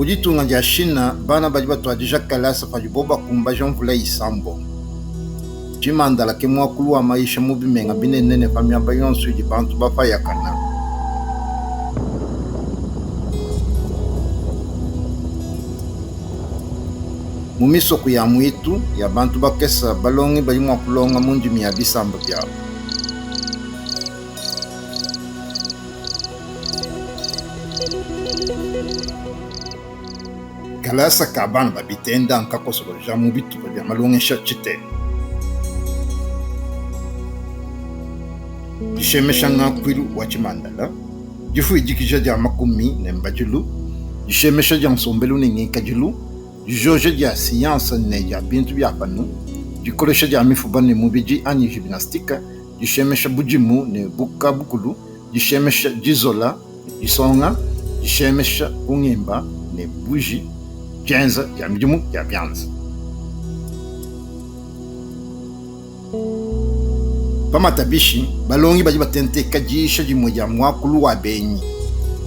ditunga dia Chine, bana badi batuadija kalasa padibo bakumbaja mvula isambombo. Tshimandala ke muakulu wa mayisha mu bimenga binene ne pa miaba yonso idi bantu bapayakana. Mu misoko ya muitu ya bantu bakese, balongi badi mua kulonga mu ndimi ya bisamba biabu. Kalasa ka bana ba bitenda nkakosoloja mu bitupa bia malongesha tshitema. Dishemesha ngakuilu wa tshimandala, difuidikija dia makumi ne mbadilu, dishemesha dia nsombelu ne ngikadilu, dijoja dia siyanse ne dia bintu bia panu, dikolesha dia mifuba ne mubidi anyi jiminastika, dishemesha budimu ne buka-bukulu, dishemesha dizola ne disonga, dishemesha bungimba ne buji, dienza dia midimu ya bianza. Pa matabishi, balongi badi batenteka diyisha dimue dia muakulu wa benyi.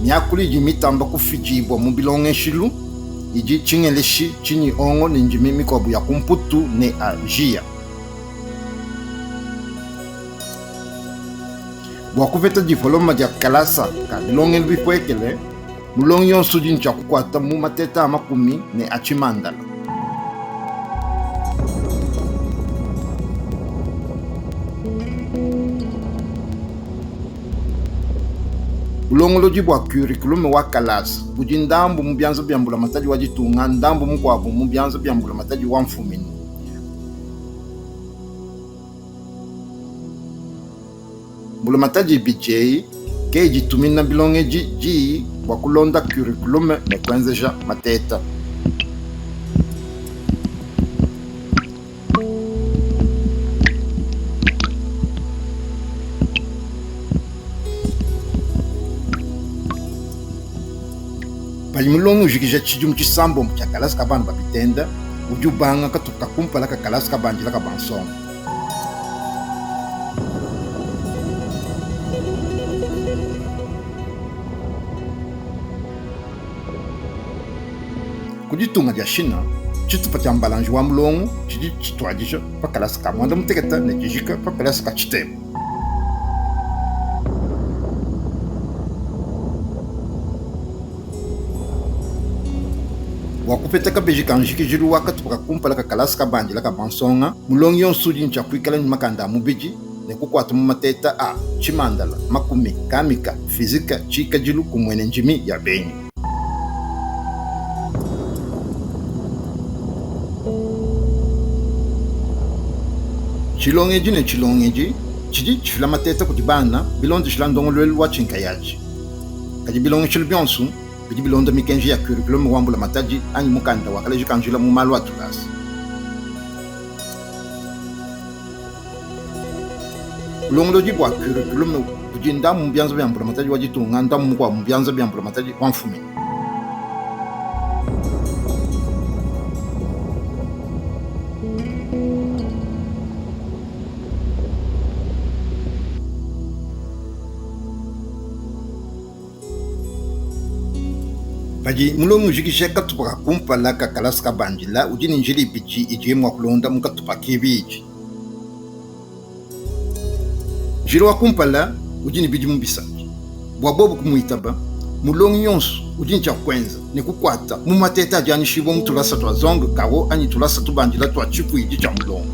Miakulu idi mitamba kufidibua mu bilongeshilu idi Tshingeleshi, Tshinyi-Ongo ne ndimi mikuabu ya ku Mputu ne Ajiya. Bua kupeta dipoloma dia kalasa ka bilongelu bipuekele, mulongi yonso udi ne tshia kukuata mu mateta a makumi ne a tshimandala. Bulongolodi bua curriculum wa kalasa budi ndambu mu bianza bia mbulamatadi wa ditunga, ndambu mukuabu mu bianza bia mbulamatadi wa mfuminu. Mbulamatadi ibidi eyi ke idi itumina bilongedi diyi bua kulonda curriculum ne kuenzeja mateta. Padi mulongi ujikija tshidimu tshisambombo tshia kalasa ka bana ba bitenda, udi ubanga katupa ka kumpala ka kalasa kabandila ka bansonga. Ku ditunga dia Chine, tshitupa tshia mbalanji wa mulongo tshidi tshituadija pa kalasa ka muanda mutekete ne tshijika pa kalasa ka tshitema. Bua kupeta kabeji ka njikijilu wa katupa ka kumpala ka kalasa kabandila ka bansonga, mulongi yonso udi ne tshia kuikala ne makanda a mubidi ne kukuata mu mateta a tshimandala, makumi, kamika, fizika, tshikadilu, kumue ne ndimi ya benyi. Tshilongedi ne tshilongedi tshidi tshifila mateta kudi bana bilondeshila ndongoluelu watshi nkayatshi. Kadi bilongeshilu bionso bidi bilonda mikenji ya curriculum wa mbulamatadi anyi mukanda wa kaleji ka njila mu malu a tulasa. Bulongolodi bua curriculum budi ndambu mu bianza bia mbulamatadi wa ditunga, ndambu mukuabu mu bianza bia mbulamatadi wa mfuminu. Padi mulongi ujikija katupa ka kumpala ka kalasa kabandila, udi ne njila ibidi idiye mua kulonda mu katupa kibidi. Njila wa kumpala udi ne bidimu bisatu. Bua bobu kumuitaba, mulongi yonso udi ne tshia kuenza ne kukuata mu mateta adi anyishibua mu tulasa tua Zong Kao anyi tulasa tubandila tua tshipuidi tshia mulongo.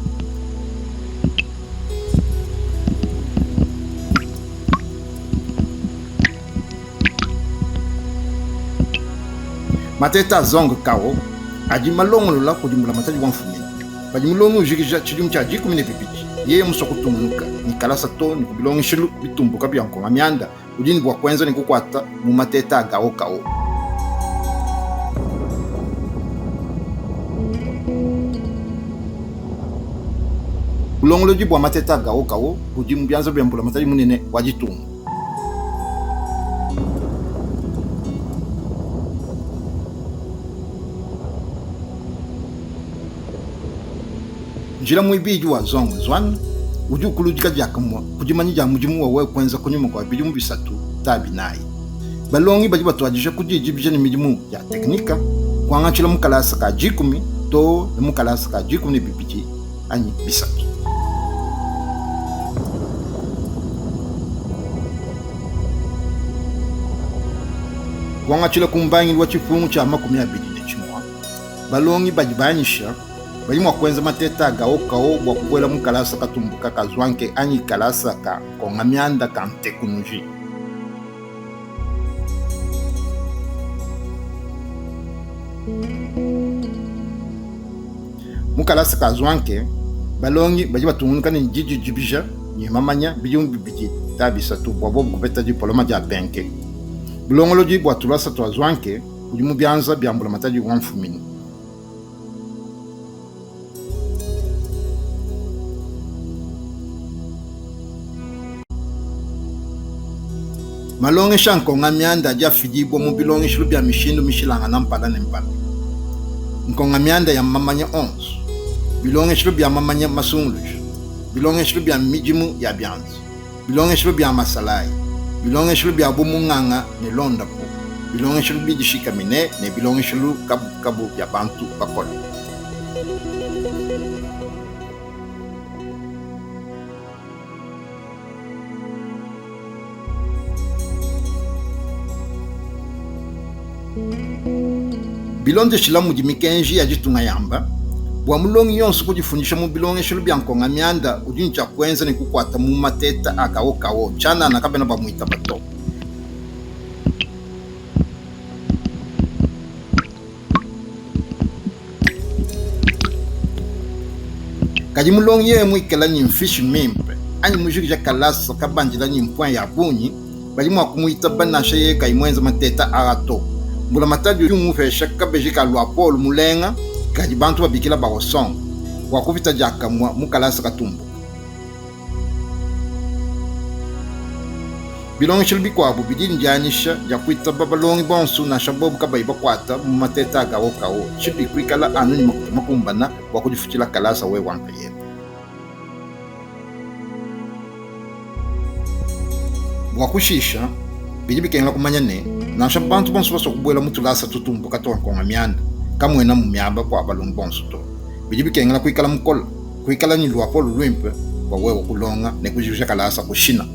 Mateta a Zong Kao adi malongolola kudi mbulamatadi wa mfuminu. Padi mulongi ujikija tshidimu tshia 12, yeye musua kutungunuka ne kalasa too ne ku bilongeshilu bitumbuka bia nkonga-mianda, udi ne bua kuenza ne kukuata mu mateta a Gao Kao. Bulongolodi bua mateta a Gao Kao budi mu bianza bia mbulamatadi munene wa ditunga. Njila muibidi wa Zong Zuan udi ukuludika diakamue ku dimanya dia mudimu wa wewe kuenza kunyima kua bidimu bisatu ta binayi. Balongi badi batuadija kudidibija ne midimu ya teknika. Kuangatshila mu kalasa ka dikumi too ne mu kalasa ka 12 anyi bisatu. Kuangatshila ku mbangilu wa tshipungu tshia 21, balongi badi banyisha badi mua kuenza mateta a gaokawo bua kubuela mu kalasa katumbuka ka Zwanke anyi kalasa ka nkonga-mianda ka ntekunuji. Mu kalasa ka Zwanke, balongi badi batungunuka ne dididibija ne mamanya bidimu bibidi ta bisatu bua bobu kupeta dipoloma dia benke. Bulongolodi bua tulasa tua Zwanke budi mu bianza bia mbulamatadi wa mfuminu. Malongesha a nkonga-mianda adi afidibua mu bilongeshilu bia mishindu mishilangana mpala ne mpala. Nkonga-mianda ya mamanya onso, bilongeshilu bia mamanya masunguluja, bilongeshilu bia midimu ya bianza, bilongeshilu bia masalayi, bilongeshilu bia bu-munganga ne luondapu, bilongeshilu bidishikamine ne bilongeshilu kabukabu bia bantu bakole. Bilondeshila mudi mikenji ya ditunga yamba, bua mulongi yonso kudifundisha mu bilongeshelu bia nkonga-mianda udi ne tshia kuenza ne kukuata mu mateta a kawokawo, tshianana kabena bamuitaba to. Kadi mulongi yeye muikale ne mfishi mimpe anyi mujikije kalasa kabandila ne mpwen ya bungi, badi mua kumuitaba nansha yeye kayi muenze mateta aa to. Mbulamatadi udi umupesha kabeji ka luapolo mulenga kadi bantu babikila baosong bua kupita diakamue mu kalasa katumbuka. Bilongeshelu bikuabu bidi ne dianyisha dia kuitaba balongi bonso nansha bobu kabayi bakuata mu mateta a kawokawo, tshibi kuikala anu ne makuta makumbana bua kudifutshila kalasa wewe nkayebe. Bua kushisha, bidi bikengela kumanya ne, nansha bantu bonso basua kubuela mu tulasa tutumbuka tua nkonga-mianda, kamuena mu miaba bua balongi bonso to. Bidi bikengela kuikala mukole, kuikala ne luapolo luimpe bua wewe kulonga ne kujikija kalasa ku China.